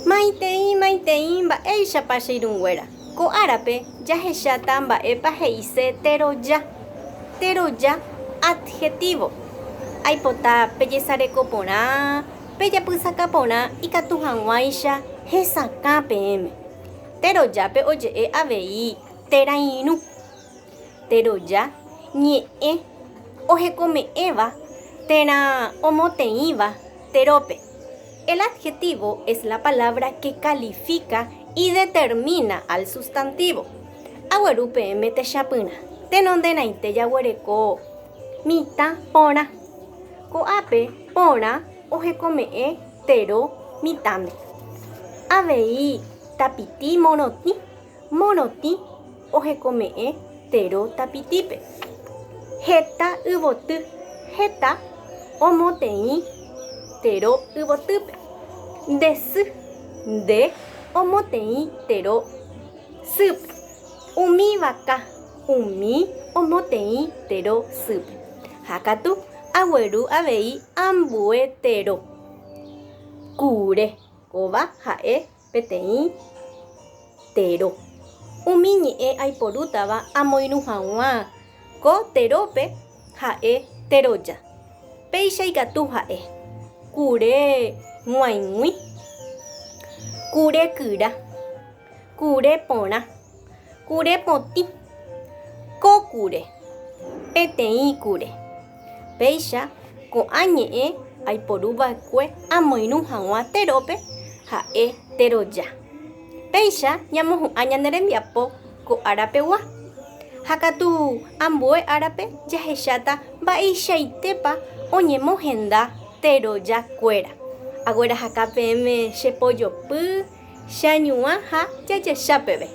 Maitei, maitei, mba'éichapa che irũnguéra. Ko árape jahecháta mba'épa he'ise teroja. Teroja adjetivo. Aipota pejesareko porã, pejapysaka porã ikatu hag̃uáicha hesakã peẽme. Terojápe oje'e avei terairũ. Teroja ñe'ẽ ohekome'ẽva térã omoteĩva terópe. El adjetivo es la palabra que califica y determina al sustantivo. Agueru peẽme techapyrã. Tenonderãite jaguereko mitã porã. Ko'ápe porã ohekome'ẽ tero mitãme. Avei tapiti morotĩ, morotĩ ohekome'ẽ tero tapitípe. Heta yvoty, heta omoteĩ tero yvotýpe. Nde sy, nde omoteĩ tero sýpe. Umi vaka, umi omoteĩ tero sýpe. Ha katu agueru avei ambue tero. Kure, kóva ha'e peteĩ tero. Umi ñe'ẽ aiporútava amoirũ hag̃ua ko terópe ha'e teroja. Péicha ikatu ha'e, kure g̃uaig̃ui, kure kyra, kure porã, kure potĩ, ko kure, peteĩ kure. Péicha ko'ã ñe'ẽ aiporu va'ekue amoirũ hag̃ua terópe ha'e teroja. Péicha ñamohu'ã ñane rembiapo ko árapegua. Ha katu ambue árape jahecháta mba'eichaitépa oñemohenda terojakuéra. Aguerahaka peẽme che pojopy, che añuã ha jajecha peve.